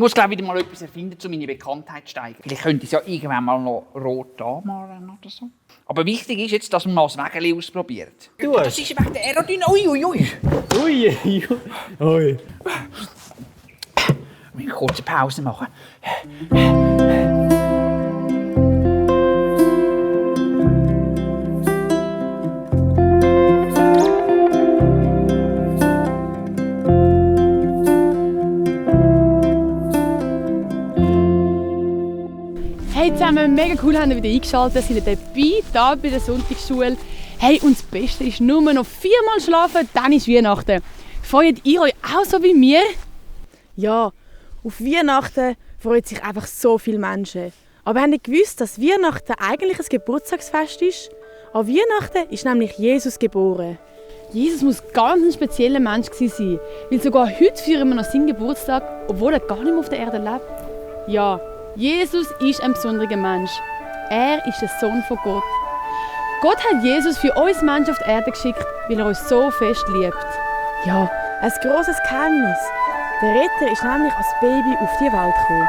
muss, glaube ich, wieder mal etwas erfinden, um meine Bekanntheit zu steigern. Vielleicht könnte ich es ja irgendwann mal noch rot anmalen oder so. Aber wichtig ist jetzt, dass man mal das Wägeli ausprobiert. Du Das hast. ist wegen der Aerodynamik. Ui. Ui. Wir müssen kurz eine Pause machen. Hey zusammen, mega cool, haben ihr wieder eingeschaltet, sind dabei, hier bei der Sonntagsschule. Hey, und das Beste ist nur noch 4-mal schlafen, dann ist Weihnachten. Freut ihr euch auch so wie wir? Ja, auf Weihnachten freuen sich einfach so viele Menschen. Aber habt ihr gewusst, dass Weihnachten eigentlich ein Geburtstagsfest ist? An Weihnachten ist nämlich Jesus geboren. Jesus muss ganz ein spezieller Mensch gewesen sein, weil sogar heute feiern wir noch seinen Geburtstag, obwohl er gar nicht mehr auf der Erde lebt. Ja, Jesus ist ein besonderer Mensch. Er ist der Sohn von Gott. Gott hat Jesus für uns Menschen auf die Erde geschickt, weil er uns so fest liebt. Ja, ein grosses Geheimnis. Der Retter ist nämlich als Baby auf die Welt gekommen.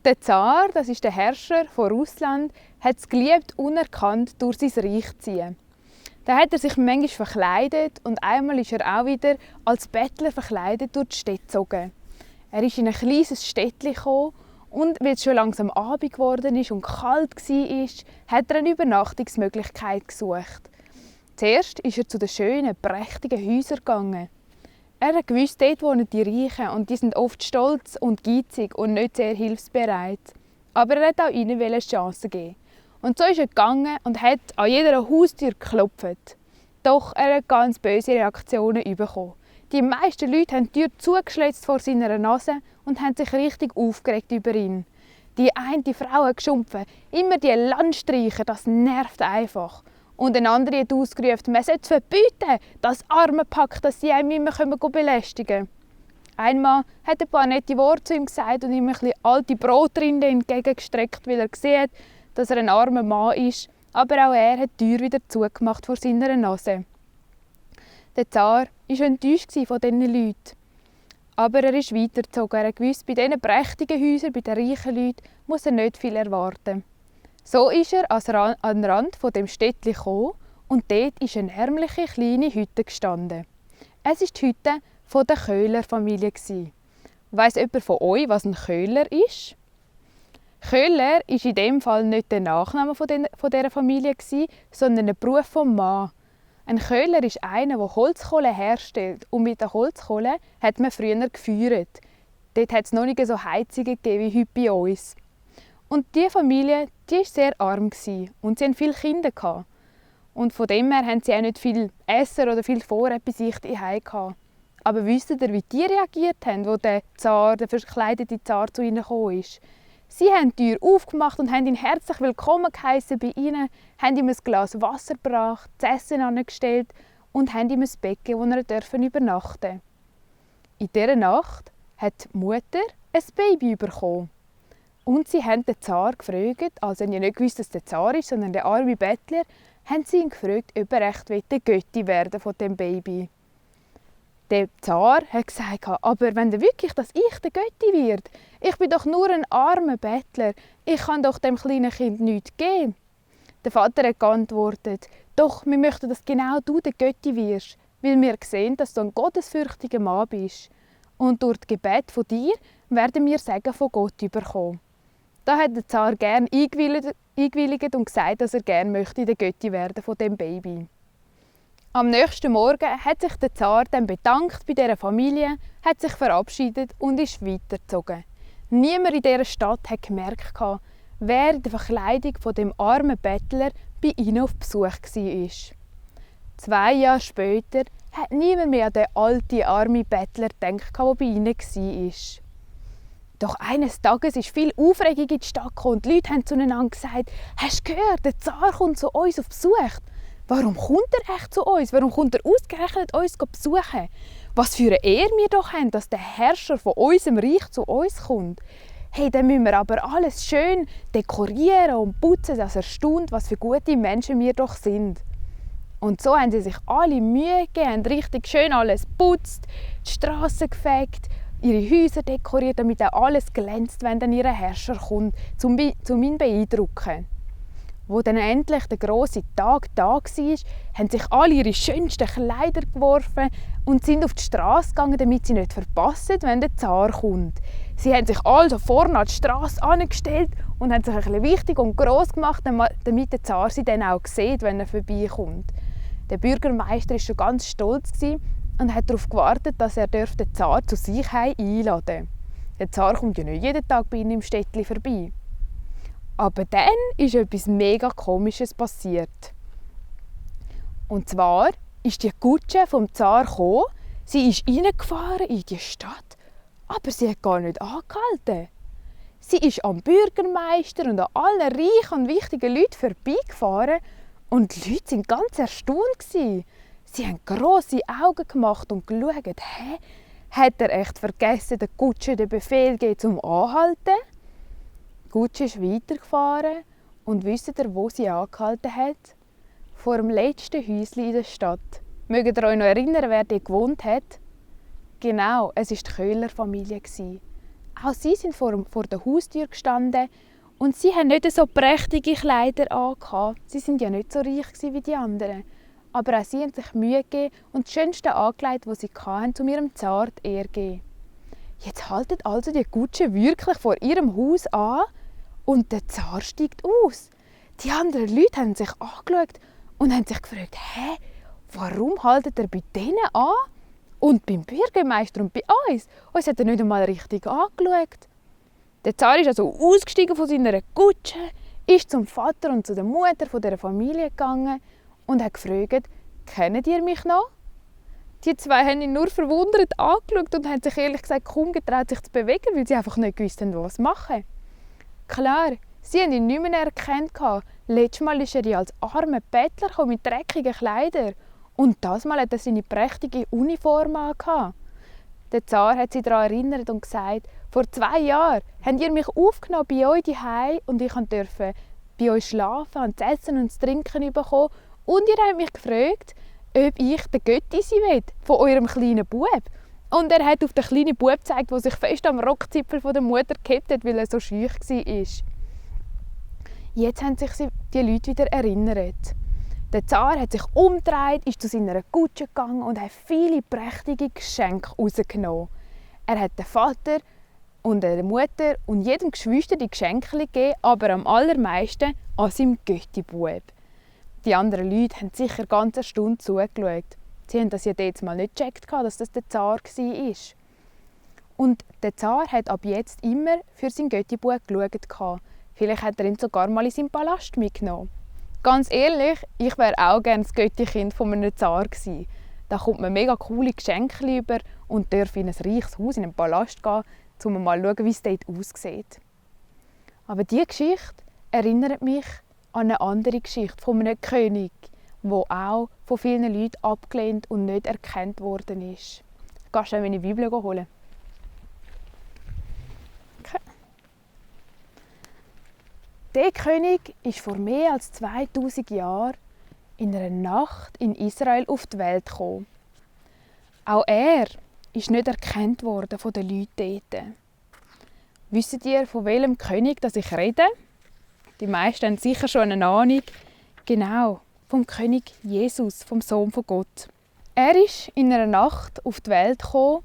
Der Zar, das ist der Herrscher von Russland, hat es geliebt, unerkannt durch sein Reich zu ziehen. Da hat er sich manchmal verkleidet und einmal ist er auch wieder als Bettler verkleidet durch die Städte gezogen. Er ist in ein kleines Städtchen gekommen und weil es schon langsam Abend geworden ist und kalt war, hat er eine Übernachtungsmöglichkeit gesucht. Zuerst ist er zu den schönen, prächtigen Häusern gegangen. Er hat gewusst, dort wohnen die Reichen und die sind oft stolz und geizig und nicht sehr hilfsbereit. Aber er wollte auch ihnen eine Chance geben. Und so ist er gegangen und hat an jeder Haustür geklopft. Doch er hat ganz böse Reaktionen bekommen. Die meisten Leute haben die Tür zugeschlitzt vor seiner Nase und haben sich richtig aufgeregt über ihn. Die eine Frau hat geschumpft, immer die Landstreicher, das nervt einfach. Und eine andere hat ausgerufen, man sollte verbieten, das arme Pack, dass sie einem immer belästigen können. Einmal hat ein paar nette Worte zu ihm gesagt und ihm ein bisschen alte Brotrinde entgegengestreckt, weil er sieht, dass er ein armer Mann ist. Aber auch er hat die Tür wieder zugemacht vor seiner Nase. Der Zar war enttäuscht von diesen Leuten. Aber er ist weitergezogen. Er wusste, bei diesen prächtigen Häusern, bei den reichen Leuten, muss er nicht viel erwarten. So ist er an den Rand von dem Städtchen gekommen und dort ist eine ärmliche kleine Hütte gestanden. Es ist die Hütte der Köhler-Familie. Weiss jemand von euch, was ein Köhler ist? Köhler ist in dem Fall nicht der Nachname von dieser Familie, sondern ein Beruf vom Mann. Ein Köhler ist einer, der Holzkohle herstellt. Und mit der Holzkohle hat man früher gefeuert. Dort hat es noch nicht so Heizungen gegeben wie heute bei uns. Und diese Familie war sehr arm und sie hatten viele Kinder. Und von dem her hatten sie auch nicht viel Essen oder viel Vorrat bei sich zu Hause. Aber wisst ihr, wie die reagiert haben, als der verkleidete Zar zu ihnen gekommen ist? Sie haben die Tür aufgemacht und haben ihn herzlich willkommen geheissen bei ihnen, haben ihm ein Glas Wasser gebracht, das Essen angestellt und haben ihm ein Bett gegeben, wo er übernachten durfte. In dieser Nacht hat die Mutter ein Baby bekommen. Und sie haben den Zar gefragt, also sie haben ja nicht gewusst, dass der Zar ist, sondern der arme Bettler, haben sie ihn gefragt, ob er echt der Götti werden von dem Baby. Der Zar hat gesagt, aber wenn wirklich, dass ich der Götti wird, ich bin doch nur ein armer Bettler, ich kann doch dem kleinen Kind nichts geben. Der Vater hat geantwortet, doch, wir möchten, dass genau du der Götti wirst, weil wir sehen, dass du ein gottesfürchtiger Mann bist. Und durch das Gebet von dir werden wir Segen von Gott bekommen. Da hat der Zar gerne eingewilligt und gesagt, dass er gerne möchte der Götti werden von dem Baby. Am nächsten Morgen hat sich der Zar dann bedankt bei dieser Familie, hat sich verabschiedet und ist weitergezogen. Niemand in dieser Stadt hat gemerkt, wer in der Verkleidung von dem armen Bettler bei ihnen auf Besuch war. 2 Jahre später hat niemand mehr an den alten, armen Bettler gedacht, der bei ihnen war. Doch eines Tages ist viel Aufregung in die Stadt gekommen und die Leute haben zueinander gesagt, «Hast du gehört, der Zar kommt zu uns auf Besuch. Warum kommt er echt zu uns? Warum kommt er ausgerechnet uns besuchen? Was für eine Ehre wir doch haben, dass der Herrscher von unserem Reich zu uns kommt. Hey, dann müssen wir aber alles schön dekorieren und putzen, dass er staunt, was für gute Menschen wir doch sind.» Und so haben sie sich alle Mühe gegeben, haben richtig schön alles geputzt, die Strassen gefegt, ihre Häuser dekoriert, damit auch alles glänzt, wenn dann ihr Herrscher kommt, um ihn beeindrucken. Wo dann endlich der grosse Tag da war, haben sich alle ihre schönsten Kleider geworfen und sind auf die Straße gegangen, damit sie nicht verpassen, wenn der Zar kommt. Sie haben sich also vorne an die Straße angestellt und haben sich ein bisschen wichtig und gross gemacht, damit der Zar sie dann auch sieht, wenn er vorbeikommt. Der Bürgermeister war schon ganz stolz und hat darauf gewartet, dass er den Zar zu sich einladen darf. Der Zar kommt ja nicht jeden Tag bei ihnen im Städtchen vorbei. Aber dann ist etwas mega Komisches passiert. Und zwar ist die Kutsche vom Zar gekommen, sie ist reingefahren in die Stadt, aber sie hat gar nicht angehalten. Sie ist am Bürgermeister und an allen reichen und wichtigen Leuten vorbeigefahren und die Leute waren ganz erstaunt. Sie haben grosse Augen gemacht und geschaut, hat er echt vergessen, der Kutsche den Befehl gegeben zum Anhalten? Die Kutsche ist weitergefahren und wisst ihr, wo sie angehalten hat? Vor dem letzten Häuschen in der Stadt. Mögt ihr euch noch erinnern, wer dort gewohnt hat? Genau, es war die Köhler-Familie. Auch sie sind vor der Haustür gestanden und sie haben nicht so prächtige Kleider an. Sie waren ja nicht so reich wie die anderen. Aber auch sie haben sich Mühe gegeben und das Schönste angelegt, was sie hatten, um ihrem Zar die Ehre zu geben. Jetzt haltet also die Kutsche wirklich vor ihrem Haus an und der Zar steigt aus. Die anderen Leute haben sich angeschaut und haben sich gefragt, warum haltet er bei denen an Und beim Bürgermeister und bei uns hat er nicht einmal richtig angeschaut. Der Zar ist also ausgestiegen von seiner Kutsche, ist zum Vater und zu der Mutter von dieser Familie gegangen und hat gefragt, «Kennt ihr mich noch?» Die zwei haben ihn nur verwundert angeschaut und haben sich ehrlich gesagt kaum getraut, sich zu bewegen, weil sie einfach nicht gewusst haben, was machen. Klar, sie haben ihn nicht mehr erkannt. Letztes Mal ist er ja als armer Bettler mit dreckigen Kleidern. Und das Mal hat er seine prächtige Uniform an. Der Zar hat sie daran erinnert und gesagt, vor 2 Jahren habt ihr mich aufgenommen bei euch zuhause und ich durfte bei euch schlafen, und zu essen und zu trinken bekommen. Und ihr habt mich gefragt, ob ich der Götti sein will, von eurem kleinen Bub. Und er hat auf den kleinen Bub gezeigt, der sich fest am Rockzipfel von der Mutter gehabt hat, weil er so schüch war. Jetzt haben sich die Leute wieder erinnert. Der Zar hat sich umgedreht, ist zu seiner Kutsche gegangen und hat viele prächtige Geschenke rausgenommen. Er hat den Vater und der Mutter und jedem Geschwister die Geschenke gegeben, aber am allermeisten an seinem Götti-Bub. Die anderen Leute haben sicher ganz eine Stunde zugeschaut. Sie haben das ja jetzt mal nicht gecheckt, dass das der Zar war. Und der Zar hat ab jetzt immer für seinen Götti-Bub geschaut. Vielleicht hat er ihn sogar mal in seinen Palast mitgenommen. Ganz ehrlich, ich wäre auch gerne das Götti-Kind von einem Zar gewesen. Da kommt man mega coole Geschenke über und darf in ein reiches Haus, in einen Palast gehen, um mal zu schauen, wie es dort aussieht. Aber diese Geschichte erinnert mich an eine andere Geschichte von einem König, der auch von vielen Leuten abgelehnt und nicht erkannt worden ist. Kannst du meine Bibel holen? Okay. Der König ist vor mehr als 2000 Jahren in einer Nacht in Israel auf die Welt gekommen. Auch er ist nicht erkannt worden von den Leuten dort. Wisst ihr, von welchem König ich rede? Die meisten haben sicher schon eine Ahnung. Genau, vom König Jesus, vom Sohn von Gott. Er ist in einer Nacht auf die Welt gekommen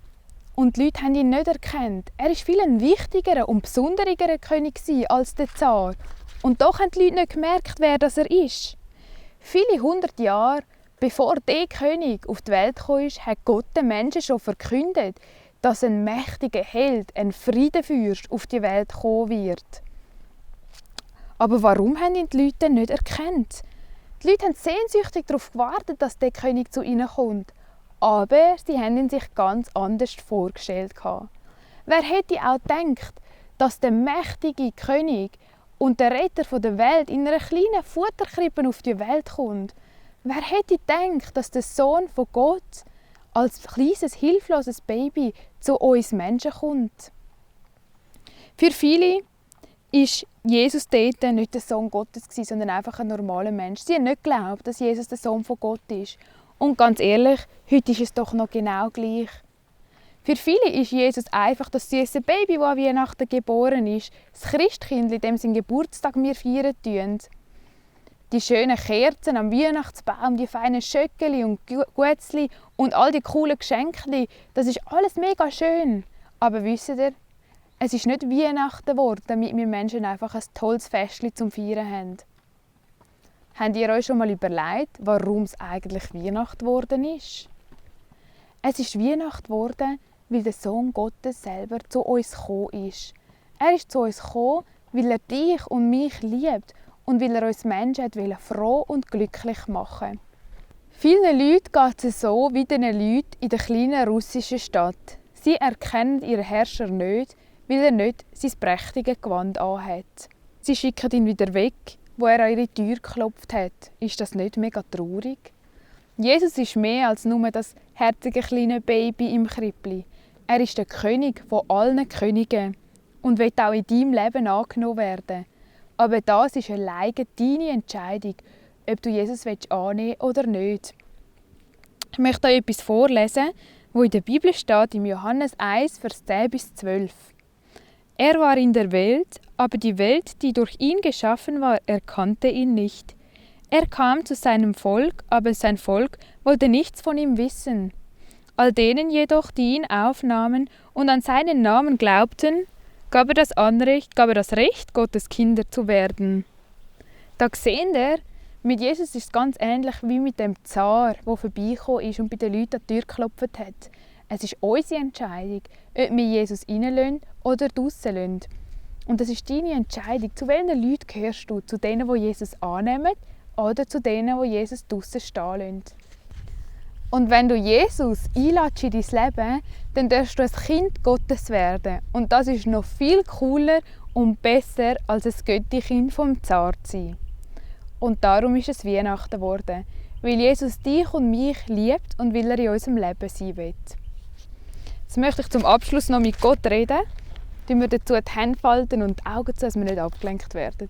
und die Leute haben ihn nicht erkannt. Er war viel ein wichtigerer und besonderer König als der Zar. Und doch haben die Leute nicht gemerkt, wer das er ist. Viele 100 Jahre bevor der König auf die Welt kam, hat Gott den Menschen schon verkündet, dass ein mächtiger Held, ein Friedenfürst auf die Welt kommen wird. Aber warum haben ihn die Leute nicht erkannt? Die Leute haben sehnsüchtig darauf gewartet, dass der König zu ihnen kommt. Aber sie haben ihn sich ganz anders vorgestellt. Wer hätte auch gedacht, dass der mächtige König und der Retter der Welt in einer kleinen Futterkrippe auf die Welt kommt? Wer hätte gedacht, dass der Sohn von Gott als kleines, hilfloses Baby zu uns Menschen kommt? Für viele ist Jesus dort nicht der Sohn Gottes, sondern einfach ein normaler Mensch. Sie haben nicht geglaubt, dass Jesus der Sohn von Gott ist. Und ganz ehrlich, heute ist es doch noch genau gleich. Für viele ist Jesus einfach das süße Baby, das an Weihnachten geboren ist, das Christkind, dem seinen Geburtstag wir feiern tun. Die schönen Kerzen am Weihnachtsbaum, die feinen Schöckeli und Guetzli und all die coolen Geschenke, das ist alles mega schön. Aber wisst ihr, es ist nicht Weihnachten geworden, damit wir Menschen einfach ein tolles Festchen zum Feiern haben. Habt ihr euch schon mal überlegt, warum es eigentlich Weihnachten geworden ist? Es ist Weihnachten geworden, weil der Sohn Gottes selber zu uns gekommen ist. Er ist zu uns gekommen, weil er dich und mich liebt und weil er uns Menschen froh und glücklich machen wollte. Vielen Leuten geht es so wie den Leuten in der kleinen russischen Stadt. Sie erkennen ihren Herrscher nicht, weil er nicht sein prächtiges Gewand anhat. Sie schicken ihn wieder weg, wo er an ihre Tür geklopft hat. Ist das nicht mega traurig? Jesus ist mehr als nur das herzige kleine Baby im Krippli. Er ist der König von allen Königen und will auch in deinem Leben angenommen werden. Aber das ist alleine deine Entscheidung, ob du Jesus annehmen willst oder nicht. Ich möchte euch etwas vorlesen, wo in der Bibel steht, im Johannes 1, Vers 10-12. Er war in der Welt, aber die Welt, die durch ihn geschaffen war, erkannte ihn nicht. Er kam zu seinem Volk, aber sein Volk wollte nichts von ihm wissen. All denen jedoch, die ihn aufnahmen und an seinen Namen glaubten, gab er das Recht, Gottes Kinder zu werden. Da sehen wir, mit Jesus ist es ganz ähnlich wie mit dem Zar, der vorbeigekommen ist und bei den Leuten an die Tür geklopft hat. Es ist unsere Entscheidung, ob wir Jesus reinlassen oder draussen lassen. Und das ist deine Entscheidung. Zu welchen Leuten gehörst du? Zu denen, die Jesus annehmen oder zu denen, die Jesus draussen stehen lassen? Und wenn du Jesus einlädst in dein Leben, dann darfst du ein Kind Gottes werden. Und das ist noch viel cooler und besser, als ein Göttikind vom Zar zu sein. Und darum ist es Weihnachten geworden, weil Jesus dich und mich liebt und weil er in unserem Leben sein will. Jetzt möchte ich zum Abschluss noch mit Gott reden. Wir dazu die Hände falten und die Augen zu, dass wir nicht abgelenkt werden.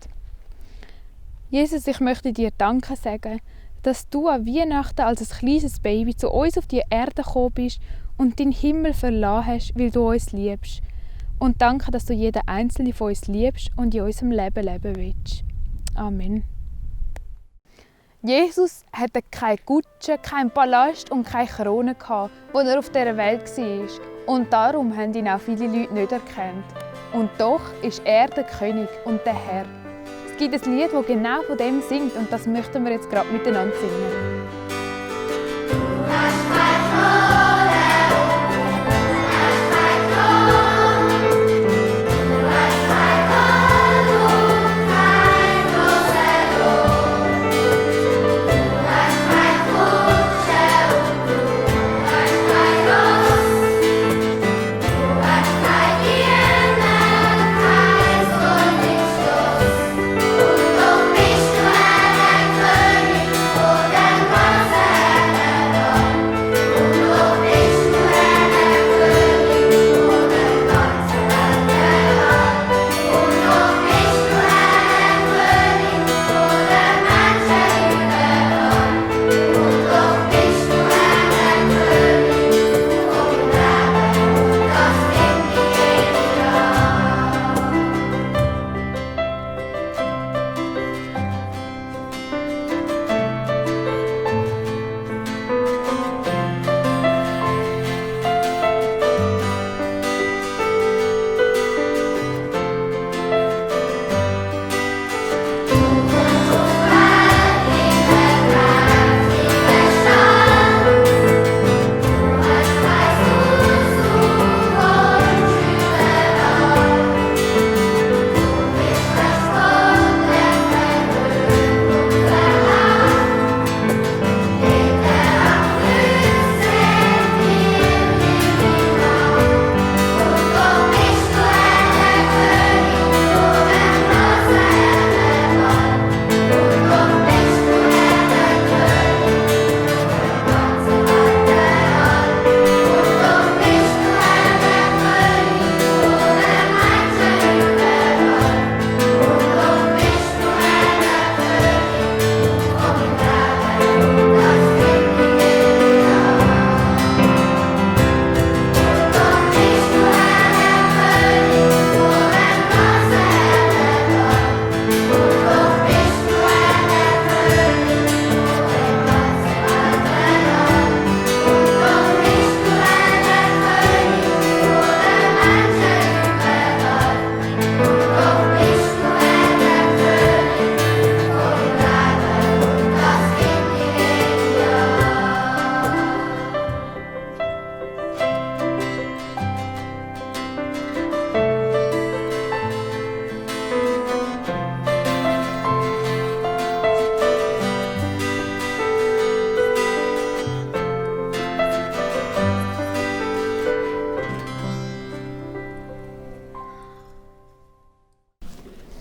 Jesus, ich möchte dir Danke sagen, dass du an Weihnachten als ein kleines Baby zu uns auf die Erde gekommen bist und deinen Himmel verlassen hast, weil du uns liebst. Und danke, dass du jeden einzelnen von uns liebst und in unserem Leben leben willst. Amen. Jesus hatte keine Kutsche, keinen Palast und keine Krone, als er auf dieser Welt war. Und darum haben ihn auch viele Leute nicht erkannt. Und doch ist er der König und der Herr. Es gibt ein Lied, das genau von dem singt, und das möchten wir jetzt gerade miteinander singen.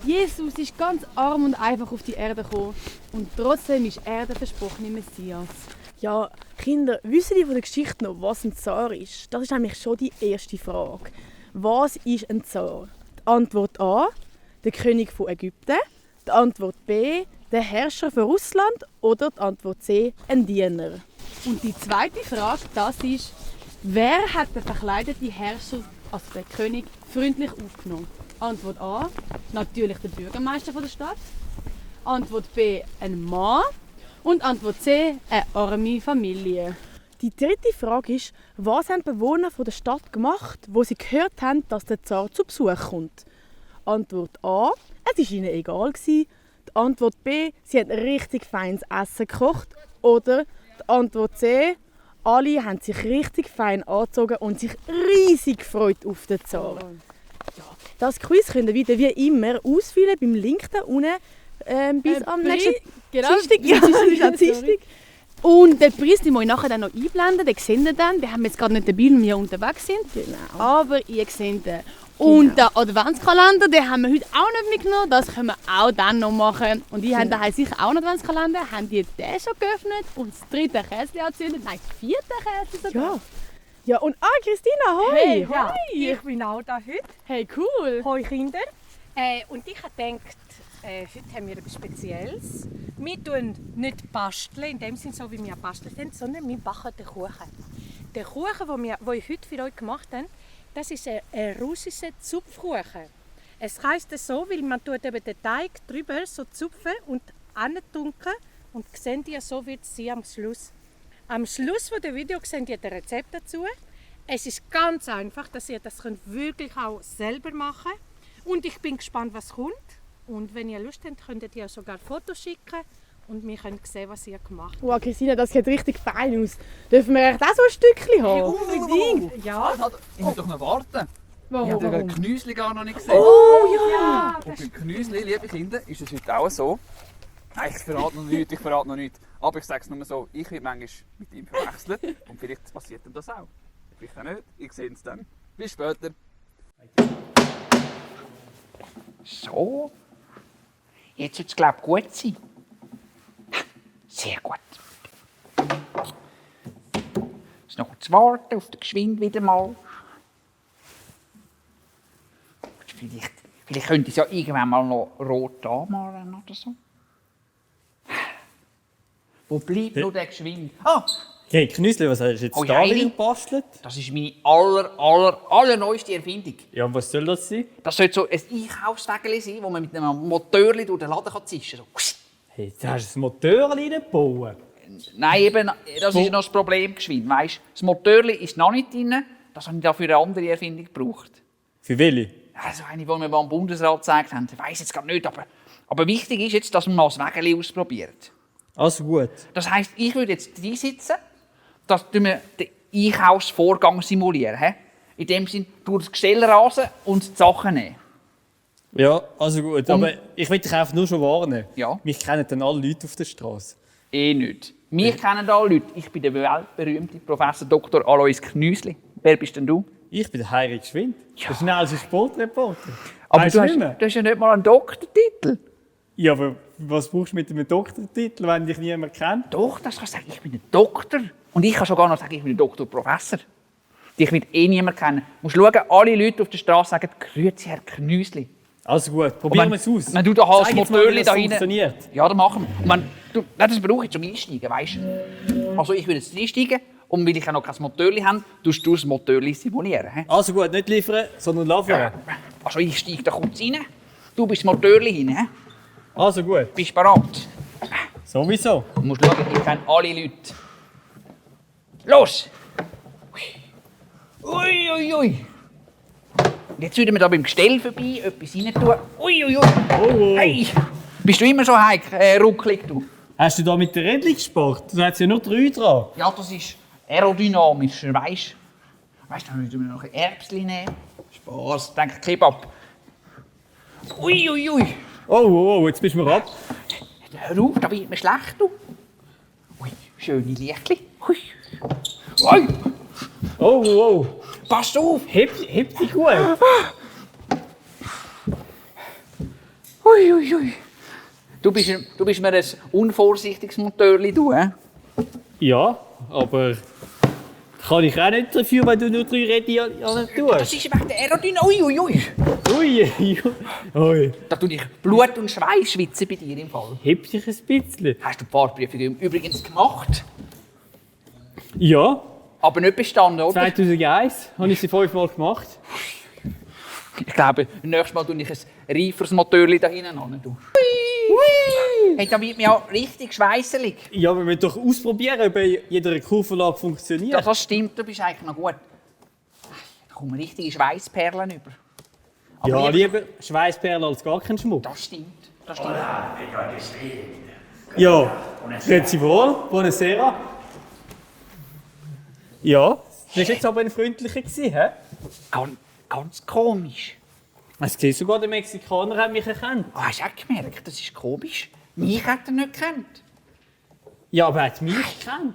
Jesus ist ganz arm und einfach auf die Erde gekommen und trotzdem ist er der versprochene Messias. Ja, Kinder, wissen die von der Geschichte noch, was ein Zar ist? Das ist nämlich schon die erste Frage. Was ist ein Zar? Die Antwort A, der König von Ägypten. Die Antwort B, der Herrscher von Russland. Oder die Antwort C, ein Diener. Und die zweite Frage, das ist, wer hat den verkleideten Herrscher, also den König, freundlich aufgenommen? Antwort A, natürlich der Bürgermeister der Stadt. Antwort B, ein Mann. Und Antwort C, eine arme Familie. Die dritte Frage ist, was haben die Bewohner der Stadt gemacht, wo sie gehört haben, dass der Zar zu Besuch kommt? Antwort A, es war ihnen egal. Die Antwort B, sie haben richtig feines Essen gekocht. Oder die Antwort C, Alle haben sich richtig fein angezogen und sich riesig gefreut auf den Zar. Ja, das Quiz könnt ihr wieder wie immer ausfüllen beim Link da unten bis am nächsten Dienstag. Ja, das ist am Dienstag. Und den Preis den wir nachher dann noch einblenden, den seht ihr dann. Wir haben jetzt gerade nicht dabei, weil wir unterwegs sind. Genau. Aber ihr seht den. Und den Adventskalender, den haben wir heute auch nicht mitgenommen. Das können wir auch dann noch machen. Und die haben daheim sicher auch einen Adventskalender. Haben die den schon geöffnet und das 3. Kästchen angezündet? Nein, das 4. Kästchen sogar. Ja. Ja, und Christina, hoi! Hey, Ja, hoi! ich bin auch da heute. Hey, cool! Hoi Kinder. Und ich habe gedacht, heute haben wir etwas Spezielles. Wir tun nicht basteln, in dem Sinne, so wie wir basteln haben, sondern wir backen den Kuchen. Der Kuchen, den ich heute für euch gemacht habe, das ist ein russischer Zupfkuchen. Es heisst so, weil man tut eben den Teig drüber so zupfen und antunken und seht ihr, so wird es sein am Schluss. Am Schluss des Videos seht ihr das Rezept dazu. Es ist ganz einfach, dass ihr das wirklich auch selber machen könnt. Und ich bin gespannt, was kommt. Und wenn ihr Lust habt, könnt ihr sogar Fotos schicken und wir können sehen, was ihr gemacht habt. Wow, Christina, das sieht richtig fein aus. Dürfen wir echt auch so ein Stückchen haben? Unbedingt! Ja, Ich muss doch noch warten. Ich habe Warum? den Knüsli gar noch nicht gesehen. Oh ja! Und beim Knüsli, liebe Kinder, ist es heute auch so. Nein, ich verrate noch nichts. Aber ich sage es nur so, ich werde manchmal mit ihm verwechselt. Und vielleicht passiert ihm das auch. Vielleicht auch nicht. Ich sehe es dann. Bis später. So. Jetzt wird es, glaube ich, gut sein. Sehr gut. Jetzt noch kurz warten auf den Geschwind wieder mal. Vielleicht könnte es ja irgendwann mal noch rot anmalen oder so. Wo bleibt noch der Geschwind? Ah, Hey, Knüsli, was hast du jetzt Oh, da Heidi. wieder gebastelt? das ist meine allerneueste Erfindung. Ja, und was soll das sein? Das sollte so ein Einkaufswägel sein, wo man mit einem Motorli durch den Laden zischen kann. So. Hey, da hast du ein Motor reingebaut. Nein, eben, das ist noch das Problem. Weißt, das Motorli ist noch nicht drin. Das habe ich dafür eine andere Erfindung gebraucht. Für welche? Also eine, die wir beim Bundesrat gezeigt haben. Ich weiss jetzt gar nicht, aber wichtig ist jetzt, dass man mal das Wägel ausprobiert. Also gut. Das heisst, ich würde jetzt drin sitzen, dass wir den Einkaufsvorgang simulieren. He? In dem Sinne, durch das Gestell rasen und die Sachen nehmen. Ja, also gut. Aber ich will dich einfach nur schon warnen. Ja. Mich kennen dann alle Leute auf der Straße. Eh nicht. Wir kennen alle Leute. Ich bin der weltberühmte Professor Dr. Alois Knüsli. Wer bist denn du? Ich bin der Heiri Geschwind. Der schnellste Sportreporter. Aber Weisst du nicht mehr? hast ja nicht mal einen Doktortitel. Ja, aber was brauchst du mit einem Doktortitel, wenn dich niemand kennt? Doch, das kannst du sagen, ich bin ein Doktor. Und ich kann sogar noch sagen, ich bin ein Doktor-Professor. Dich wird eh niemand kennen. Du musst schauen, alle Leute auf der Straße sagen, «Grüezi, Herr Knüsli.» Also gut, probieren wir es aus. Wenn du da hast, Zeig das jetzt mal, wie Motorli das da rein. funktioniert. Ja, dann machen wir. Und das brauche ich zum Einsteigen, weißt du? Also ich würde jetzt einsteigen und weil ich ja noch kein Motorli habe, tust du das Motorli simulieren. He? Also gut, nicht liefern, sondern liefern. Also ich steige da kurz rein, du bist das Motorli hin. He? Also gut, Bist du bereit? sowieso. Du musst schauen, ich kenne alle Leute. Los! Ui, ui, ui. Und jetzt würden wir da beim Gestell vorbei etwas rein tun. Ui, ui, ui. Oh. Hey! Bist du immer so ruckelig, du? Hast du da mit der Rädchen gespart? Da hat ja nur 3 dran. Ja, das ist aerodynamischer, weißt du? Weißt du, dann würden wir noch ein Erbsli nehmen. Spaß, denke Kebab. Ui, ui, ui. Oh, jetzt bist du mir ab. Hör auf, da wird mir schlecht, du. Ui, schöne Lichtli. Ui. Ui, Oh, pass auf. heb dich gut. Ui, ui, ui. Du bist mir ein unvorsichtiges Motörli, du, hä? Ja, aber kann ich auch nicht dafür, wenn du nur 3 Rädchen Das tust. ist wegen der Aerodynamik. Ui, ui, ui. Ui, Da tue ich Blut und Schweiß schwitzen bei dir im Fall. heb dich ein bisschen. Hast du die Fahrprüfung übrigens gemacht? Ja, Aber nicht bestanden, oder? 2001 habe ich sie 5-mal gemacht. Ich glaube, nächstes Mal tue ich ein reiferes Motörli da hinten an. Du. Hey, da wird mir ja richtig schweisselig. Ja, wir müssen doch ausprobieren, ob jeder Kurvenlage funktioniert. Ja, das stimmt, du bist eigentlich noch gut. Da kommen richtige Schweißperlen über. Aber Ja, lieber Schweißperlen als gar kein Schmuck. Das stimmt, das stimmt. Ja, grüezi wohl, buonasera. Ja, das war jetzt aber ein freundlicher, hä? Ganz komisch. Es sieht sogar, der Mexikaner hat mich erkannt. Ah, hast du auch gemerkt? Das ist komisch. Mich hat er nicht gekannt. Ja, aber er hat mich gekannt.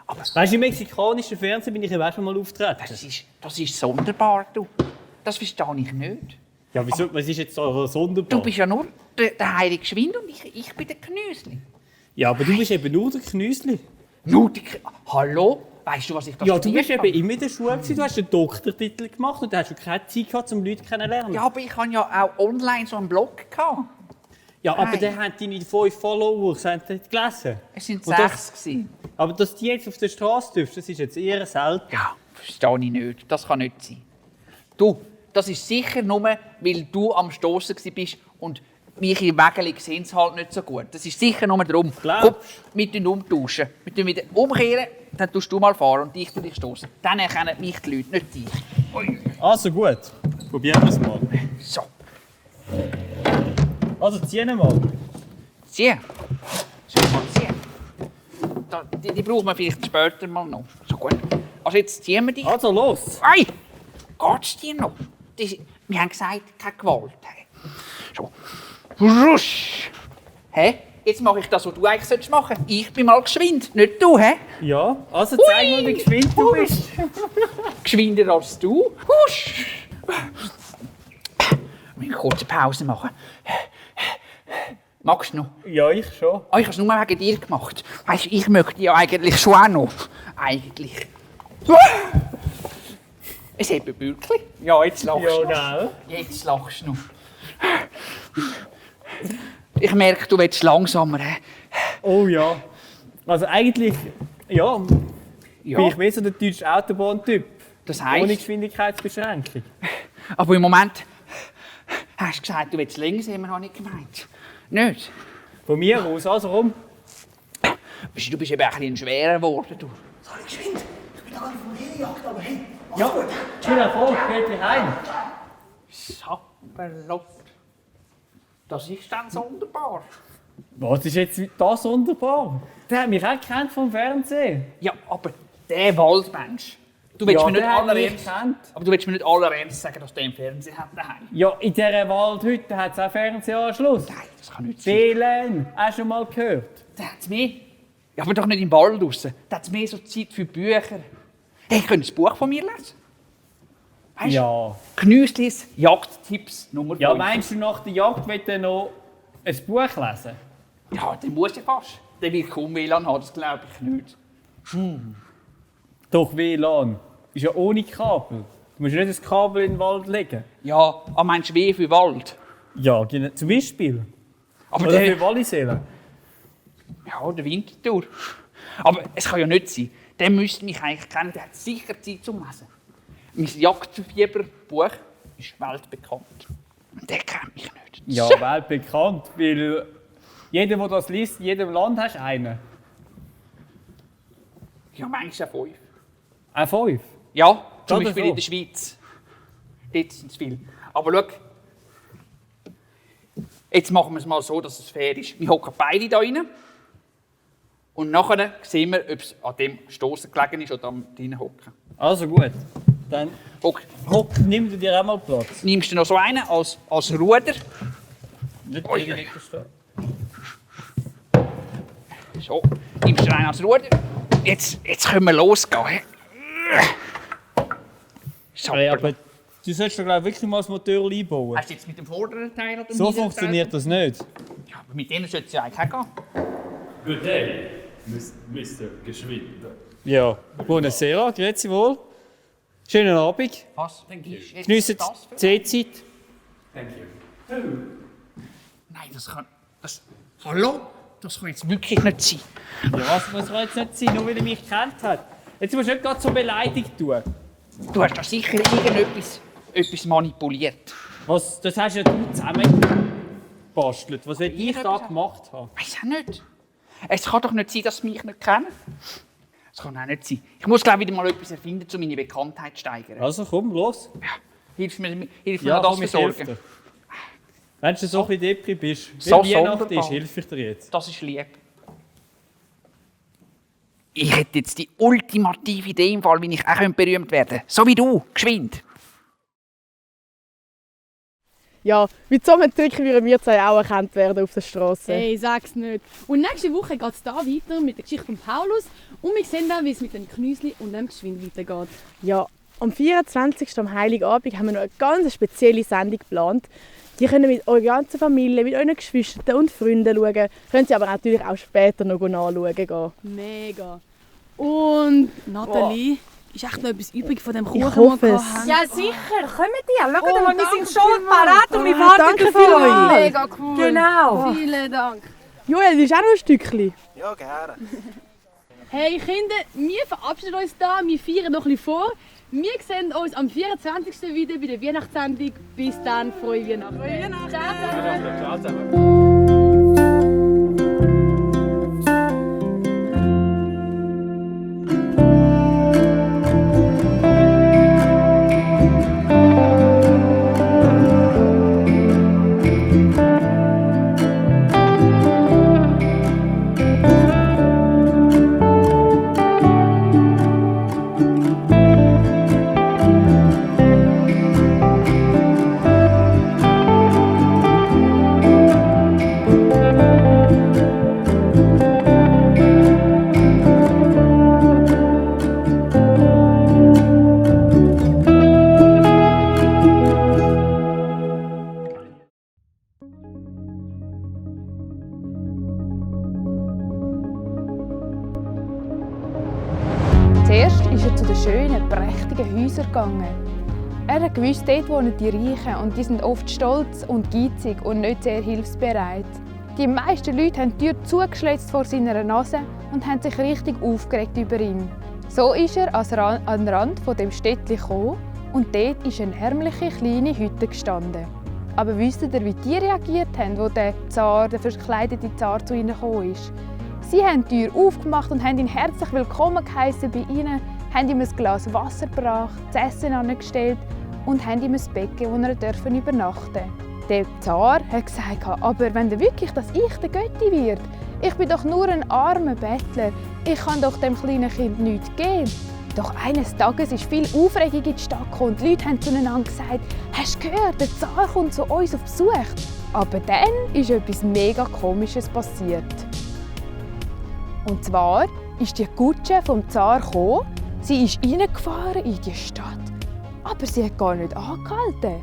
Aber Weißt du, im mexikanischen Fernsehen bin ich ja auch schon mal aufgetreten. das ist sonderbar, du. Das verstehe ich nicht. Ja, wieso? Was ist jetzt so sonderbar? Du bist ja nur der heilige Schwind und ich bin der Knüsli. Ja, aber du bist eben nur der Knüsli. Nur Hallo? Weißt du, was ich da Ja, du bist studiert eben habe? immer in der Schule gewesen. Du hast den Doktortitel gemacht und du hast schon keine Zeit gehabt, um Leute kennenzulernen. Ja, aber ich habe ja auch online so einen Blog gehabt. Ja, aber Nein. der hat deine 5 Follower gelesen. Es sind Und 6 gewesen. Aber dass die jetzt auf der Straße dürfen, das ist jetzt eher selten. Ja, verstehe ich nicht. Das kann nicht sein. Du, das ist sicher nur, weil du am Stossen bist und mich im Wägeli sehen sie halt nicht so gut. Das ist sicher nur darum. Glaubst Komm, wir tun umtauschen. Wir tun wieder umkehren, dann tust du mal fahren und ich tue dich stoßen. Dann erkennen mich die Leute, nicht dich. Ui. Also gut, probieren wir es mal. So, Also ziehen mal. zieh. So, mal ziehen. Die brauchen wir vielleicht später mal noch. So gut. Also jetzt ziehen wir dich. Also los. Ei! Geht's dir noch? Wir haben gesagt, keine Gewalt. Hey. So. Rusch! Hä? Jetzt mache ich das, was du eigentlich machen solltest. Ich bin mal geschwind, nicht du, hä? Ja, also zeig mal, wie geschwind du bist. Geschwinder als du. Husch! Wir müssen kurze Pause machen. Magst du noch? Ja, ich schon. Ah, ich habe es nur wegen dir gemacht. Weißt du, ich möchte ja eigentlich schon auch noch. Eigentlich. Es hat ein Bürkli. Ja, jetzt lachst du. Ja, gell? Jetzt lachst du noch. Ich merke, du willst langsamer. He? Oh ja. Also eigentlich, ja, bin ich mehr so der deutsche Autobahntyp. Das Ohne heisst, Geschwindigkeitsbeschränkung. aber im Moment hast du gesagt, du willst langsamer, habe ich gemeint. Nicht? Von mir aus, also rum. Du bist eben ein bisschen schwerer geworden. Du. Ja, viel Erfolg, geht dich heim. Sapperlot. Das ist dann sonderbar. Was ist jetzt da sonderbar? Der hat mich auch gekannt vom Fernsehen. Ja, aber der Waldmensch. Du willst Ja, mir nicht der hat mich allerernst gekannt. aber du willst mir nicht allerernst sagen, dass der im Fernsehen hat daheim. Ja, in dieser Waldhütte hat es auch Fernsehanschluss. Nein, das kann nicht sein. WLAN, hast du schon mal gehört? Der hat mehr. Ja, aber doch nicht im Wald raus. Der hat mehr so Zeit für Bücher. Hey, könntest du ein Buch von mir lesen? Weißt du? Ja. Knüslis Jagdtipps Nummer 5. Ja, meinst du, nach der Jagd wird er noch ein Buch lesen? Ja, der muss ja fast. Der will kaum WLAN haben, das glaube ich nicht. Doch, WLAN. Ist ja ohne Kabel. Du musst nicht das Kabel in den Wald legen. Ja, aber meinst du weh für Wald? Ja, zum Beispiel. Aber Oder der, für Wallisellen. ja, der Winterthur. Aber es kann ja nicht sein. Der müsste mich eigentlich kennen, der hat sicher Zeit zum Lesen. Mein Jagdfieberbuch ist weltbekannt. Und der kennt mich nicht. Ja, weltbekannt, weil jeder, der das liest, in jedem Land hast du einen. Ja, manchmal auch 5. Auch 5. Ja, zum Oder Beispiel so. in der Schweiz. Dort sind es viele. Aber schau, jetzt machen wir es mal so, dass es fair ist. Wir hocken beide hier rein. Und nachher sehen wir, ob es an dem Stossen gelegen ist oder am drinnen hocken. Also gut. Dann nimm du dir auch mal Platz. Nimmst du noch so einen als Ruder? Nicht Ui. direkt stehen. So, nimmst du einen als Ruder. Jetzt können wir losgehen. He? So, Hey, aber du solltest doch glaub, wirklich mal das Motor einbauen. hast du jetzt mit dem vorderen Teil oder So mit dem funktioniert das nicht. Teil? Ja, aber mit denen sollte es ja eigentlich auch gehen. Good day, Mr. Geschwinder. Ja, buonasera, grüezi wohl. Schönen Abend. Was? Dann gibst du jetzt Geniessen das für- die Teezeit. Thank you. Nein, das kann... Hallo? Das kann jetzt wirklich nicht sein. Ja, was kann jetzt nicht sein, nur weil er mich gekannt hat. Jetzt musst du nicht gerade so beleidigt tun. Du hast da sicher etwas manipuliert. Was, das hast ja du zusammengebastelt. Was will ich da gemacht haben? Weiß auch nicht. Es kann doch nicht sein, dass sie mich nicht kennen. Das kann auch nicht sein. Ich muss glaube ich wieder mal etwas erfinden, um meine Bekanntheit zu steigern. Also komm, los. Hilf mir noch das komm, ich helfe versorgen. dir. Wenn du so ein bisschen Depri bist, So wie Weihnachten sonderbar. ist, helfe ich dir jetzt. Das ist lieb. Ich hätte jetzt die ultimative Idee im Fall, wie ich auch berühmt werden könnte. So wie du, geschwind. Ja, mit so einem Trick würden wir zwei auch erkannt werden auf der Straße. Hey, sag's nicht. Und nächste Woche geht es da weiter mit der Geschichte von Paulus und wir sehen dann, wie es mit dem Knüsli und dem Geschwind weitergeht. Ja, am 24. am Heiligabend haben wir noch eine ganz spezielle Sendung geplant. Die können mit eurer ganzen Familie, mit euren Geschwistern und Freunden schauen. Können sie aber natürlich auch später noch nachschauen gehen. Mega. Und Nathalie, ist echt noch etwas übrig von dem Kuchen, Ich hoffe den wir es. hatten? Ja, sicher. Kommen die. Schaut mal, wir danke sind schon parat und wir warten danke auf euch. vielmals. Mega cool. Genau. Vielen Dank. Joel, du hast auch noch ein Stückchen. Ja, gerne. Hey Kinder, wir verabschieden uns da, wir feiern noch ein bisschen vor. Wir sehen uns am 24. wieder bei der Weihnachtssendung. Bis dann, frohe Weihnachten. Frohe Weihnachten. Ciao zusammen. Zuerst ist er zu den schönen, prächtigen Häusern gegangen. Er hat gewusst, dort wohnen die Reichen und die sind oft stolz und geizig und nicht sehr hilfsbereit. Die meisten Leute haben die Tür zugeschlitzt vor seiner Nase und haben sich richtig aufgeregt über ihn. So ist er an den Rand von dem Städtchen gekommen und dort ist eine ärmliche kleine Hütte gestanden. Aber wisst ihr, wie die reagiert haben, als der verkleidete Zar zu ihnen gekommen ist? Sie haben die Tür aufgemacht und haben ihn herzlich willkommen geheissen bei ihnen, haben ihm ein Glas Wasser gebracht, das Essen angestellt und haben ihm ein Bett gegeben, wo er übernachten durfte. Der Zar hat gesagt, aber wenn wirklich dass ich der Götti wird, ich bin doch nur ein armer Bettler, ich kann doch dem kleinen Kind nichts geben. Doch eines Tages ist viel Aufregung in die Stadt gekommen. Die Leute haben zueinander gesagt, hast du gehört, der Zar kommt zu uns auf Besuch. Aber dann ist etwas mega Komisches passiert. Und zwar ist die Kutsche vom Zar gekommen, sie ist reingefahren in die Stadt, aber sie hat gar nicht angehalten.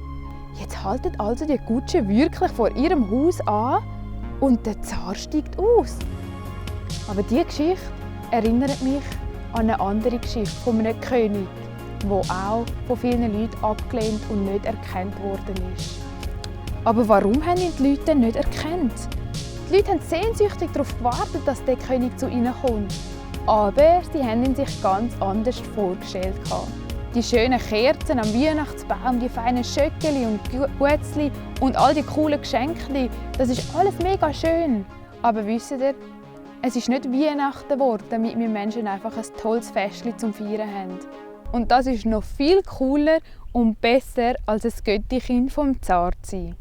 Jetzt haltet also die Kutsche wirklich vor ihrem Haus an und der Zar steigt aus. Aber diese Geschichte erinnert mich an eine andere Geschichte von einem König, der auch von vielen Leuten abgelehnt und nicht erkannt worden ist. Aber warum haben ihn die Leute denn nicht erkannt? Die Leute haben sehnsüchtig darauf gewartet, dass der König zu ihnen kommt. Aber sie haben ihn sich ganz anders vorgestellt. Die schönen Kerzen am Weihnachtsbaum, die feinen Schöckeli und Guetzli und all die coolen Geschenke, das ist alles mega schön. Aber wisst ihr, es ist nicht Weihnachten geworden, damit wir Menschen einfach ein tolles Festchen zum Feiern haben. Und das ist noch viel cooler und besser, als ein Göttikind vom Zar zu sein.